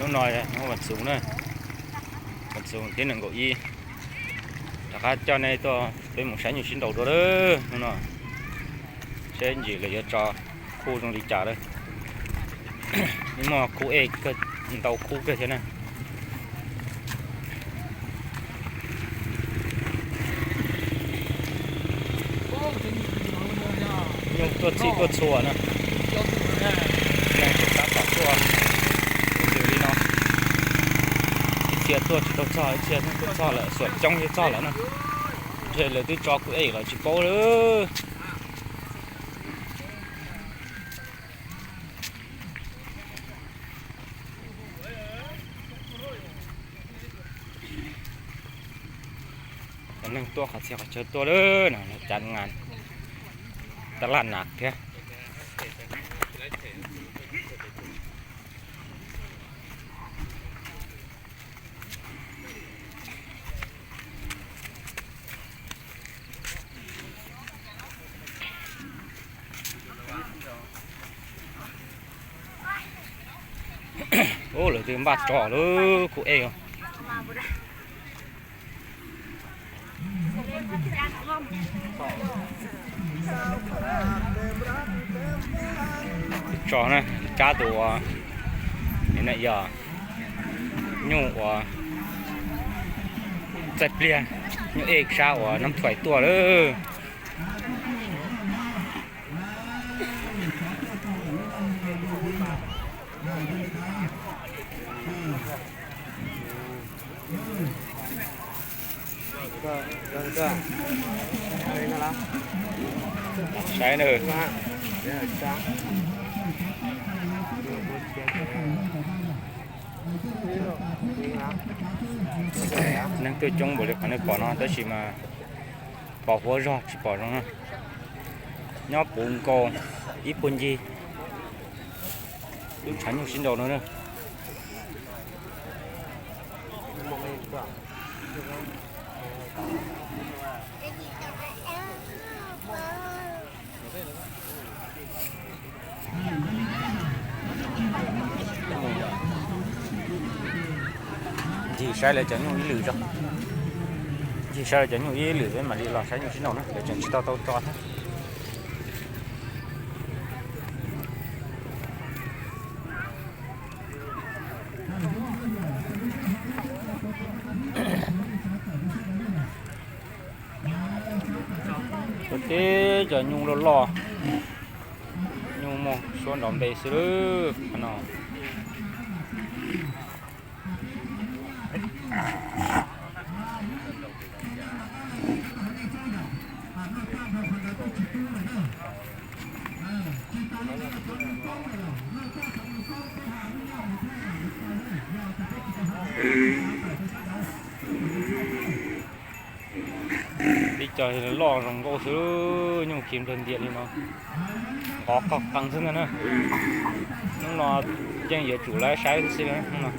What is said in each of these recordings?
Hnub no yog hnub vas xuv na, vas xuv thib nees nkaum ib. Rov qab coj nej tuaj peb mus saib nyuj sib nraus dua lawm hnub no. Seb ntsis lawv yuav tso khub zoo li cas lawm. Muaj khub ej kawg, ntau khub kawg thiab na. Nyuj tuaj txhij tuaj txhua na. Neeg tseem tab tom tuaj li no. Ib txhia tuaj tsis tau txog, ib txhia tuaj txog lawm, xuam coob thiaj txog lawm na. Ntshe lawv twb tso khub ej los tsis paub lawm. Cov neeg tuaj qhov txhia qhov chaw tuaj lawm no, lawv cav ngas tab laj nas thiab. Ub, lawv twb npaj tso lub khub ej. Tso na, kab tus uas, yog nyuj uas txaij pliag, nyuj ej sab uas Nab Thuais tuaj lawm. Saib na. Neeg tuaj coob npaum li qhov nej pom no tab sis mas pos huab zog tsis pom zoo na. Nyob puv nkaus ib puag ncig lub tshav nyuj sib nraus no na. Ncig saib lawv cov nyuj ib lwm tso. Ncig saib lawv cov nyuj ib lwm peb mam li los saib nyuj sib nraus na, lawv tseem tsis tau tau tso thiab. Ua teb cov nyuj loj loj, nyuj muaj suab nrov npe xwb lawm no. Teb cov loj zoo nkauj xwb, nyuj khiav nplawg ntias li no, qhov qog qees xwb ntag na. Hnub no yeej yuav tsum lawv saib xwb hnub no.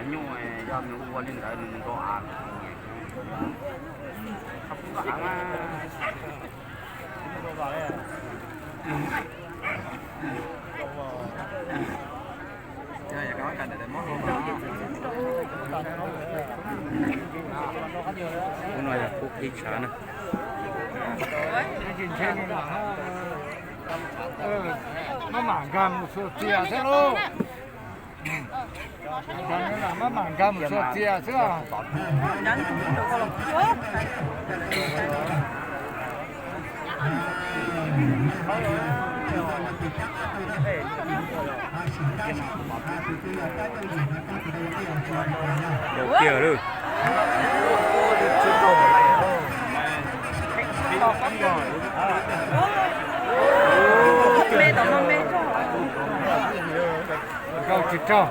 Nyuj yog nws ua li ntawd nws mus rau av. Hnub no yog khub qhib tshav na. Maj mam nkag mus txhua txias thiab lauj. Mam nkag mus txog txias xwb. Kiag lawm. Raug tsis raug?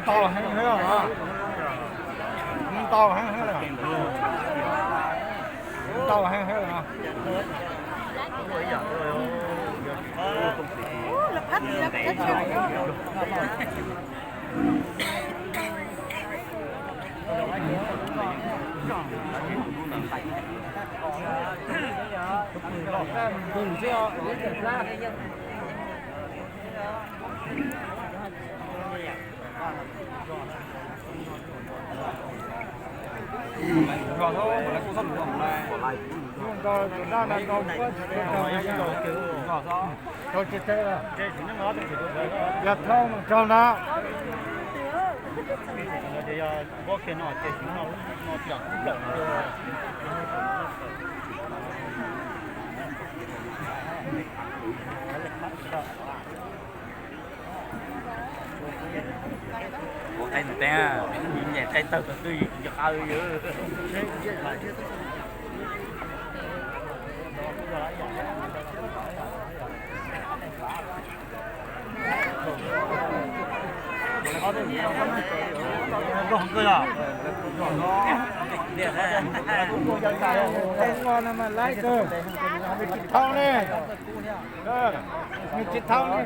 Ntau heev, ntau heev, ntau heev. Yog thau mus raug na. Ua qaib ntawd, nyiam qaib tawg tau twj ywm nco qab. Nws tsis thau ne, nws tsis thau ne.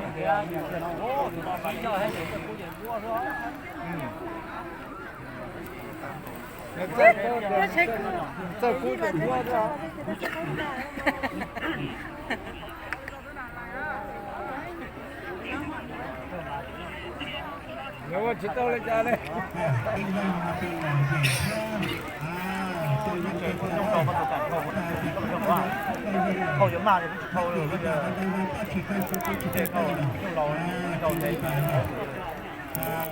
Txawj kub tus duab. Nws ua tsis tau li cas li. Zog ncav zog. Cov huab no ces cov ntawd ces tawm plaws, tawm plaws ces tawm kub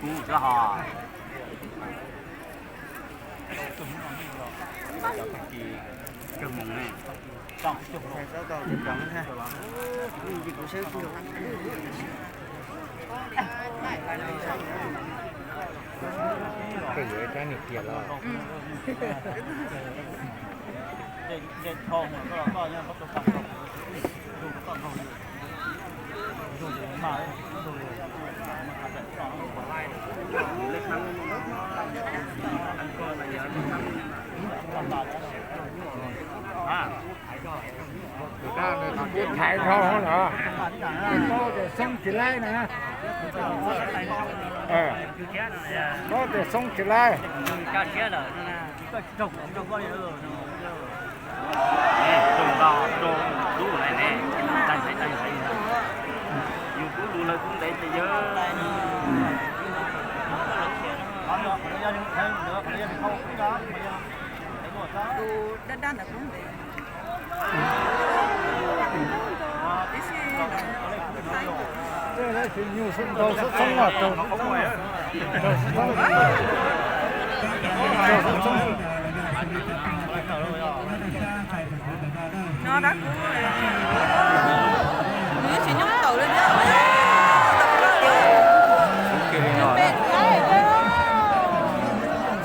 xwb hos. Cov tag kis kawg mus ne. Koj yuav ib rab niag kiag los. Kuv thaiv dhau lawm, paub tias xoob tsis laib na. Paub tias xoob tsis laib. Yus kuj lus lawv kuj ntev ces yawg. Tus dab dab ntawd kuj ntev. Tab sis nyuj ntaus xoob xoob los raug xoob xoob. Raug xoob xoob. No dab kuv, nws tsis nyob tawm li thiab. Xoob kiag li no,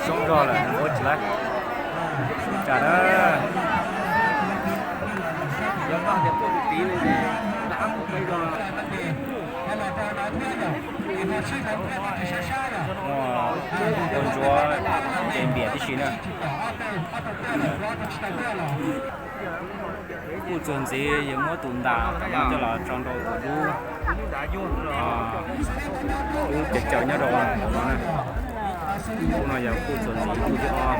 xoob zog lawm ua tsis laib. Tsam na, yog koj tias tuaj tus tid li ces lam ab mus peb zog. Ua ntsuav ces npiam tib si na. Kuj txuag ntxiv, yog muab tus ntas tom no coj los tso rau tus dub, dub caws caws nyob rau hauv no na. Tus no yog kuj txuag ntxiv, kuj thib ob.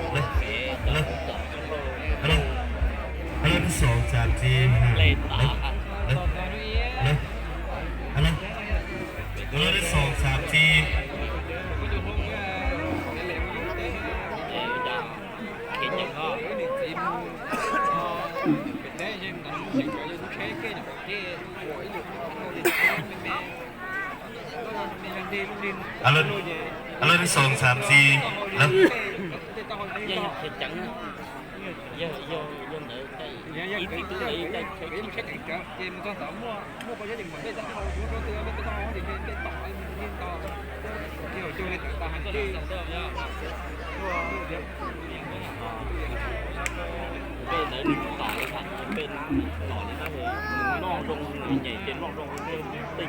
Hello, hello, hello, hello, hello, hello, hello, hello, hello, hello, hello, hello. Alo, alo, xom xàm xi, alo. Peb ntawd nws tom li tham, peb tom li no, nws noj zoo, nws nyem ces noj zoo, nws tej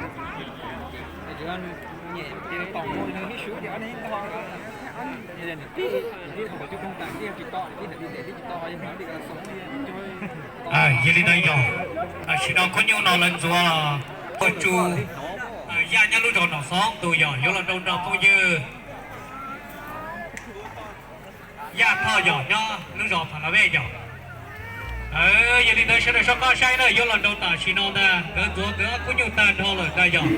Yog li ntawd yog, tam sim no khub nyuj no lawv ntxuav los pog tsu yaj nyob lub zos Nom Xoob tus yog yuav los rau nrog phooj ywg Yaj Thoj yog nyob lub zos Pha La Vej yog. Yog li ntawd sawv daws soj qab saib na, yuav los rau tam sim no ntag, nkawd ntxuav nkawd ob khub nyuj tag nrho lawm ntag yog.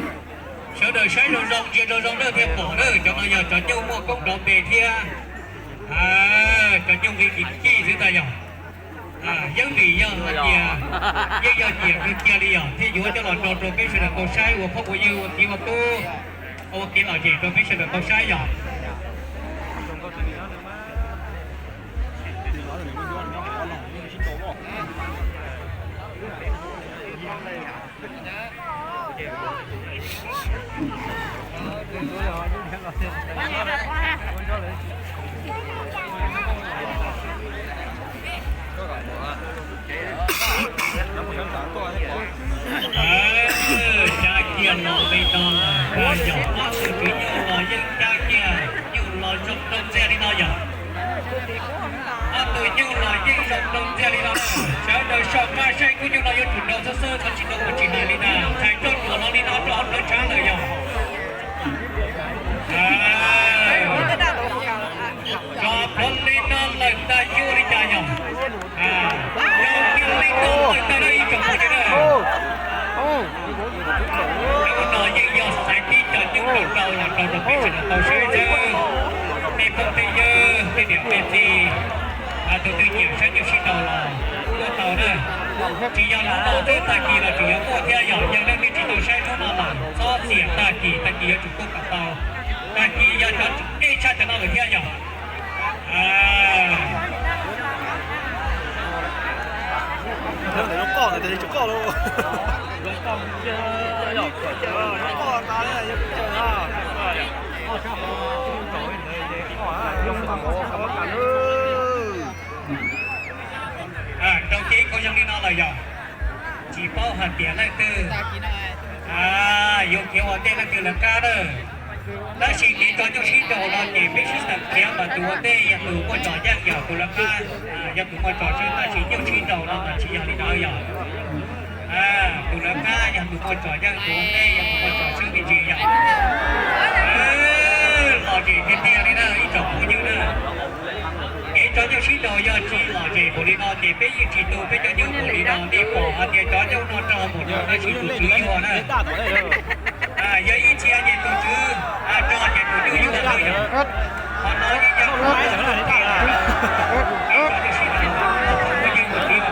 Sawv daws saib zoo zoo, ntsia zoo zoo na thiaj pom na, cov no yog cov nyuj muaj koob nrov npe thiab cov nyuj nqi kim kij xwb ntag yog. Yeej vim yog hais tias yeej yog nyiam kawg kiag li yog thiaj yuav coj los tso rau peb sawv daws tau saib ua phooj ua ywg ua txiv ua tub, ua kev lom zem rau peb sawv daws tau saib yog. Cab kiag los li no lawm, yog ob tug tswv nyuj los yeej cab kiag nyuj los zoo rau ntxiag li no yog. Ob tug nyuj los yeej zoo rau ntxiag li no. Sawv daws soj qab saib khub nyuj no yuav tsum rau xwb xwb, tsis tau ua tsis hais li ntag, txhais tso ruam los li no rau ob plawv tshav lawm yog. Tso plhuav li Niam txiv, tus twg nyiam saib nyuj sib nraus los tuaj tau na. Tsis yog hnub no xwb, tag kis los tseem yuav muaj thiab yom. Yog leej twg tsis tau saib hnub no los txhob xiam, tag kis, tag kis yuav tsum tuaj kom tau. Tag kis yog cov nej tshaj cov no lawm thiab yom. Rau kev kho zoo li no lawm yog tsis paub hais tias leej twg yuav khiav ua ntej leej twg lawv qab na. Tab sis kev tso nyuj sib nraus no ces peb sib tawm khiav mas tus ua ntej yog tus muaj tsos yeej yog tus lawv qab, yog tus muaj tsos xwb, tab sis nyuj sib nraus no mas tsis yog li ntawd yog. Tus lawv qab yog tus muaj tsos yeej, tus ua ntej yog tus muaj tsos xwb me ntsis yog. Lom zem tiag tiag li na ib tsoom phooj ywg na. Kev tso nyuj sib nraus yog tsis lom zem npaum li no ces peb yeej tsis tu peb cov nyuj npaum li no. Nej pom hais tias cov nyuj no rog npaum no tab sis tus tswv yuag na. Yog ib txhia ces tus tswv rog ces tus nyuj yuag xwb yog. Qhov no yeej yog ib qho kev tso nyuj sib nraus phooj ywg ua txiv ua tub.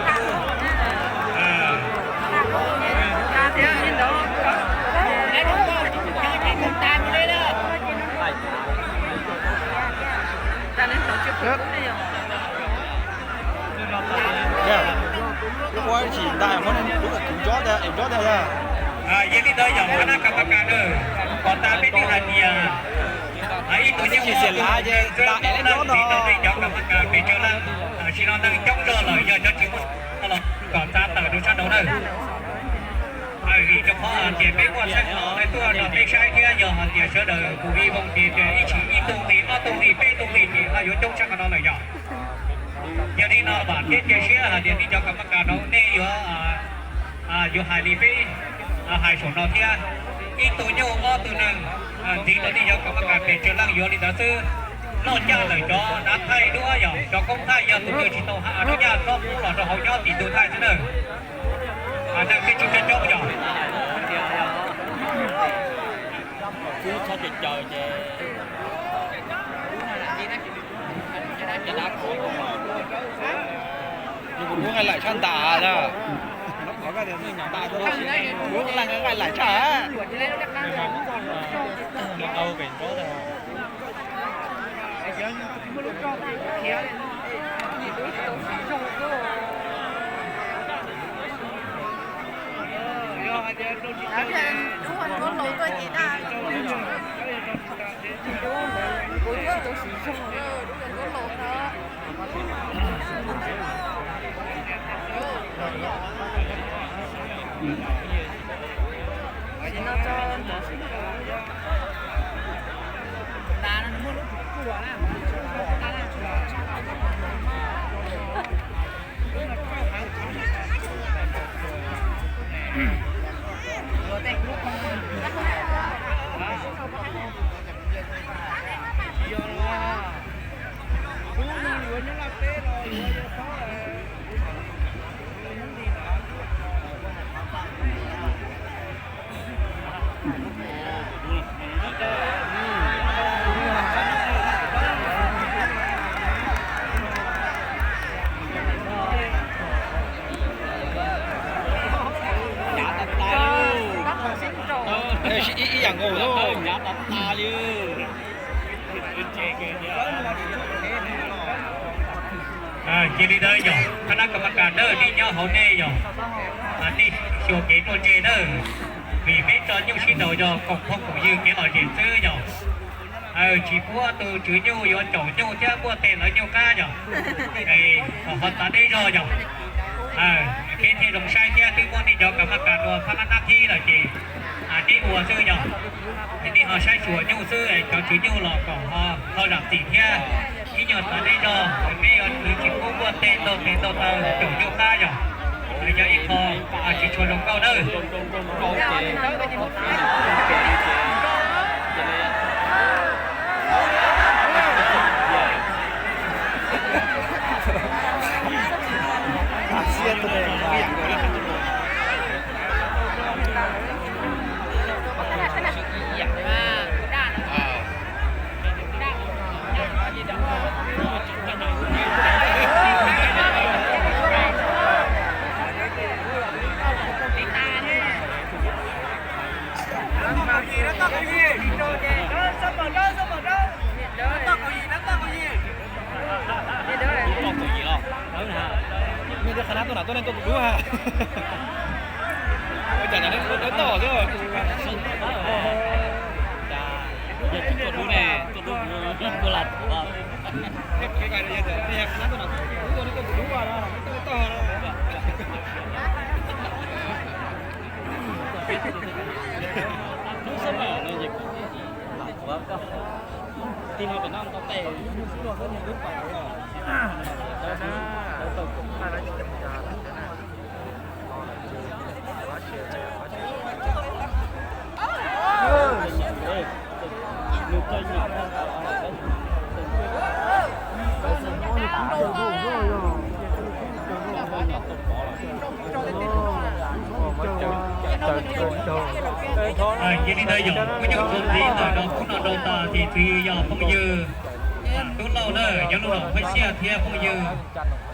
Yog li ntawd yog qhab nab kam ma kas na, kom tas peb twb hais tias ib tug nyuj xiam lav ces tas es leej txiv rau nej cov kam ma kas pes tsawg leej. Tam sim no neeg coob zog lawm, yog cov tsis muaj los kom txav tawm rau sab nraud na. Vim rau qhov hais tias peb muaj txheej no tuaj rau peb saib thiab, yog hais tias sawv daws mus ib voos ces ib tug li, ob tug li, peb tug li ces ho yuav coob tshaj qhov no lawm yog. Yog li no vam thiab cia siab hais tias nej cov kam ma kas no nej yuav, yuav hais li peb hais saum no thiab. Ib tug nyuj ob tug neeg ntxiv rau nej cov kam ma kas pes tsawg leej yuav li ntawd xwb. Noj caj lawm cov nav thaij duab yog cov koob thaij, yog tus twg tsis tau ha noj caj txhob pub los rau hauv nyob tim tus thaij xwb na. Neeg peb tsis coob coob yog. Pub txhob caw caw ces nqaij laim tshaj ntas na. Nqaij laim tshaj. Ib yam nkaus. Cia li ntawd yog qhab nab kam ma kas dawb nej nyob hauv nej yog nej xyuas kev ruaj ntseg nawb, vim peb tso nyuj sib nraus yog koom phooj koom ywg kev lom zem xwb yog. Tsis pub tus tswv nyuj yuav caum nyuj thiab muaj tes lawv nyuj qab yog. Kom ho txav deb zog yog. Peb thiaj zoo saib thiab twb muaj nej cov kam ma kas ua phab nab nab thib lawm ces nej ua xwb yog. Nej ho saib xyuas nyuj xwb, cov tswv nyuj los kom ho zam txim thiab. Ib nyuag txav deb zog, peb yuav tsis pub muaj tes ntau tes ntau taw caum nyuj qab yog. Yog ib qho tsis tshua zoo nkauj nawb. Nab tuaj na, tuaj nej tuaj tus dub ha. Ua cas nej tuaj tom xwb. Yog tsis tuaj dub ne, tuaj dub kuv lam thuam. Hnub xab maim no ces kuv lam thuam koj. Tij laug pem no tau tes. Yog li ntawd yog kuv nyuj txuas ntxiv ntawm no kuv no rau tas ces txwv yog phooj ywg Tub Lauj na, nyob lub zos Phav Xiab thiab phooj ywg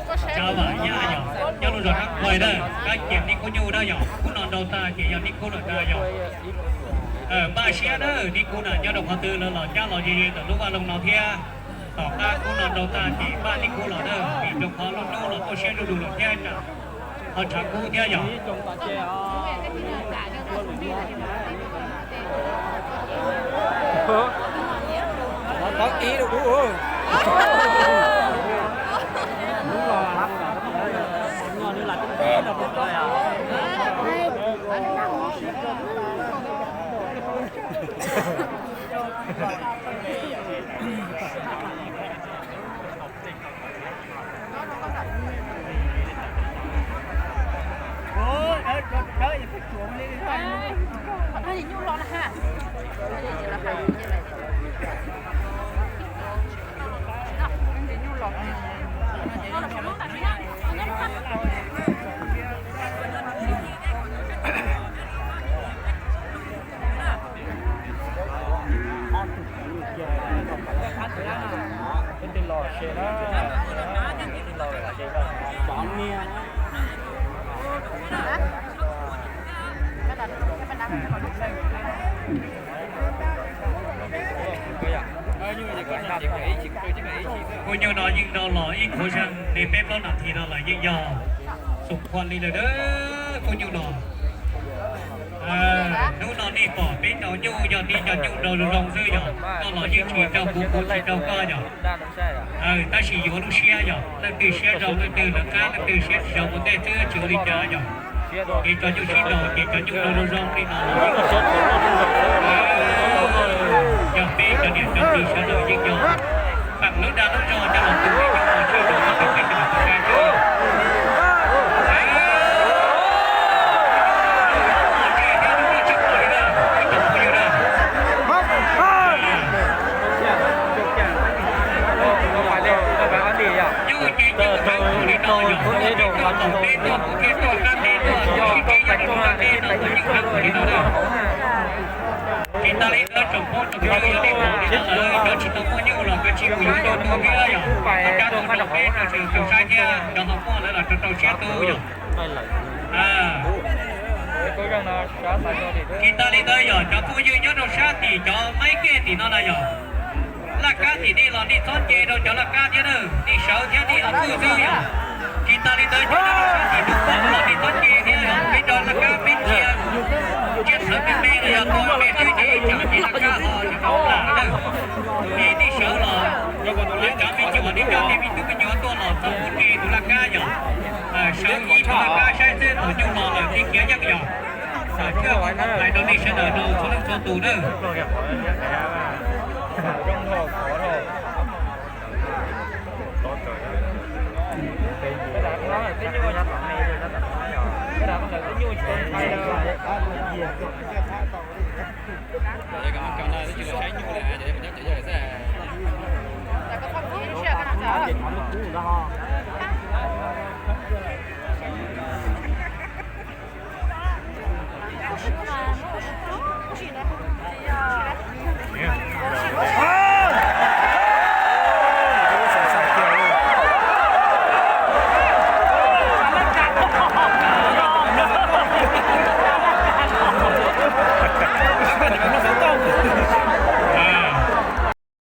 Tsav Vam Yaj yog nyob lub zos Nab Qhuais na, kab cia nib kub nyuj na yog kuv no rau tas ces yog nib kub lawm na yog. Npaj siab na, nib kub na nyob rau qhov twg lawv los cab los ze ze ntawm lub vaj loog no thiab. Tom qab kub no rau tas ces npaj nib kub los na, vim rau qhov lub hnub los tuaj siab zuj zus lawm thiab, ho tshav kub thiab yog. Kuv nyuj no yeej rau los ib qhuav zeeg li peb plaub nas this no lawm yeej yog xum khuam li lawm dab kuv nyuj no. Hnub no nej pom peb cov nyuj yog nej cov nyuj rau zoo zoo xwb yog, koj los yeej tsis raug kuv, kuv tsis raug koj yog. Tab sis yuav lub siab yog, leej twg siab zoo leej twg lawv qab, leej twg siab tsis zoo mus tej xwb tsis ua li cas yog. Ces cov nyuj sib nraus ces cov nyuj rau zoo zoo li no los yeej yog peb cov niam cov txiv sawv daws yeej yog. Pam lub dag lub zog coj los tu peb cov nyuj los sib nraus los peb cov niam cov txiv. Nyuj ces nyuj heev li no yog, tuaj tom teb tuaj, kuv thiaj tuaj qab teb tuaj, sib teb nyob rau qab teb no kuv yeej heev li no na. Tsis tas li ntawd tsoom phooj tsoom ywg yog nej pom li no lawm, cov tsis tau muaj nyuj los kav tsij mus yuav nyuj tu thiab yog, koj cab tuaj rau peb rau sawv daws saib thiab, cov ho muaj lawv los rau rau siab tu yog. Tsis tas li ntawd yog cov phooj ywg nyob rau sab tim cov maib kej tim no na yog, laj kab tim nej los nej txhob nce rau cov laj kab thiab na, nej sawv thiab nej ho pw xwb yog. Tsis tas li ntawd cov nyob rau sab tim tus pom los nej txhob nce thiab yog, peb rau laj kab peb cia, tsiab sawv me me no yog tua me xwb ces ib tsam ces laj kab ho cov lam na. Es nej sawv los, lawv cov me nyuam nej coj nej me tub me nyuam tuaj los txhob pub nce tus laj kab yog. Sawv ib tus laj kab saib xwb thaum nyuj los lawm thiaj khiav yeej yog. Coj hais rau nej sawv daws rau txhua leej txhua tus nawb.